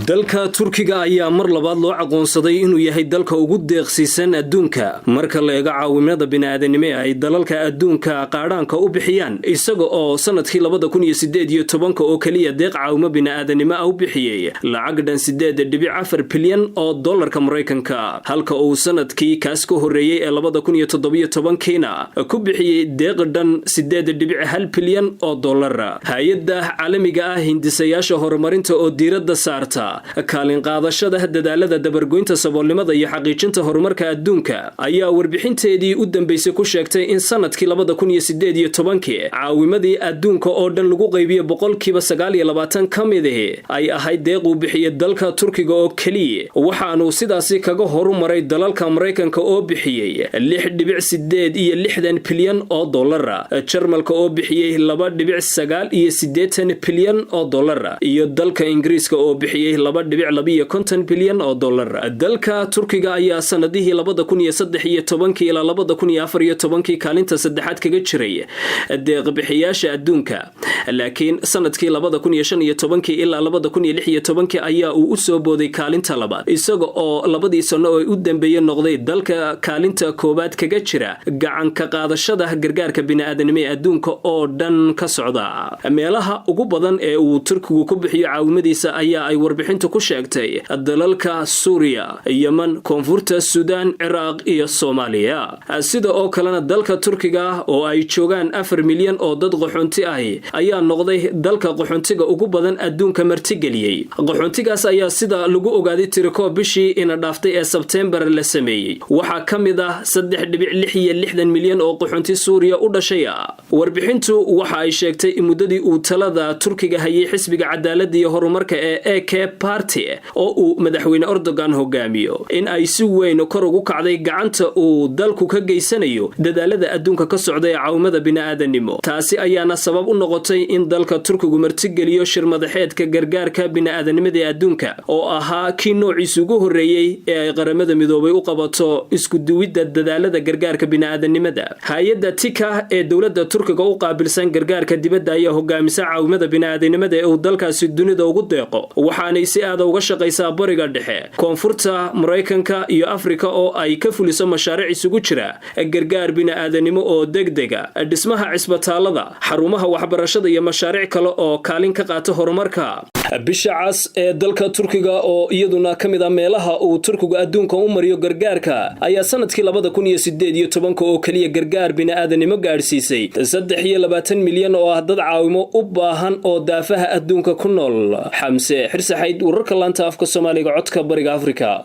Dalka Turkiga ayaa mar labaad loo aqoonsaday inuu yahay dalka ugu deeqsiisan adduunka marka la eego caawimada bini'aadanimo ee ay dalalka adduunka qaadhaanka u bixiyaan, isaga oo sanadkii 2018-ka oo keliya deeq caawimo bini'aadanimo ah u bixiyey lacag dhan 8.4 bilyan oo dollarka Maraykanka, halka uu sanadkii kaas ka horreeyey ee 2017-kiina ku bixiyey deeq dhan 8.1 bilyan oo dollar. Hay-adda caalamiga ah hindisayaasha horumarinta oo diiradda saarta kaalin qaadashada dadaalada dabargoynta saboolnimada iyo xaqiijinta horumarka adduunka ayaa warbixinteedii u dambeysay ku sheegtay in sanadkii 2018-kii caawimadii adduunka oo dhan lagu qaybiyo 29% ka midihi ay ahayd deeq uu bixiyey dalka Turkiga oo keliya. Waxaanuu sidaasi kaga horumaray dalalka Maraykanka oo bixiyey 6.68 bilyan oo dollara, Jarmalka oo bixiyey 2.89 bilyan oo dollara iyo dalka Ingiriiska oo bixiyey 2.52 bilyan oo dollar. Dalka Turkiga ayaa sanadihii 2013-kii ilaa 2014-kii kaalinta saddexaad kaga jiray deeqbixiyaasha adduunka, laakiin sanadkii 2015-kii ilaa 2016-kii ayaa uu u soo booday kaalinta labaad, isaga oo labadii sano oo u dambeeyey noqday dalka kaalinta koowaad kaga jira gacanka qaadashada gargaarka bini'aadanimo ee adduunka oo dhan ka socda. Meelaha ugu badan ee uu Turkigu ku bixiyo caawimadiisa ayaa ay warbixintu ku sheegtay dalalka Suuriya, Yeman, Koonfurta Suudaan, Ciraaq iyo Soomaaliya. Sida oo kalena dalka Turkiga oo ay joogaan 4 milyan oo dad qaxoonti ahi ayaa noqday dalka qaxoontiga ugu badan adduunka martigeliyey. Qaxoontigaas ayaa, sida lagu ogaaday tirikoob bishii ina dhaaftay ee Sebteembar la sameeyey, waxaa ka mid ah 3.66 milyan oo qaxoonti Suuriya u dhashay ah. Warbixintu waxa ay sheegtay in muddadii uu talada Turkiga hayay xisbiga Cadaaladda iyo Horumarka ee AK Party oo uu madaxweyne Erdogan hogaamiyo in ay si weyn kor ugu kacday gacanta uu dalku ka geysanayo dadaalada adduunka ka socda ee caawimada bini'aadanimo. Taasi ayaana sabab u noqotay in dalka Turkigu martigeliyo shir madaxeedka gargaarka bini'aadanimada ee adduunka oo ahaa kii noociisa ugu horreeyey ee ay Qaramada Midoobay u qabato iskuduwidda dadaalada gargaarka bini'aadanimada. Hay-adda TIKA ee dowladda Turkiga u qaabilsan gargaarka dibadda ayaa hogaamisa caawimada bini'aadanimada ee uu dalkaasi dunida ugu deeqo, waxaanay si aada uga shaqaysaa Bariga Dhexe, Koonfurta Maraykanka iyo Afrika oo ay ka fuliso mashaariic isugu jira gargaar bini'aadanimo oo degdega, dhismaha cisbitaalada, xarumaha waxbarashada iyo mashaariic kale oo kaalin ka qaata horumarka. Bisha Cas ee dalka Turkiga oo iyaduna ka mid ah meelaha uu Turkigu adduunka u mariyo gargaarka ayaa sanadkii 2018-ka oo keliya gargaar bini'aadanimo gaadhsiisay 23 milyan oo ah dad caawimo u baahan oo daafaha adduunka ku nool. Xamse Xirsaxayd, wararka laanta afka Soomaaliga, Codka Bariga Afrika.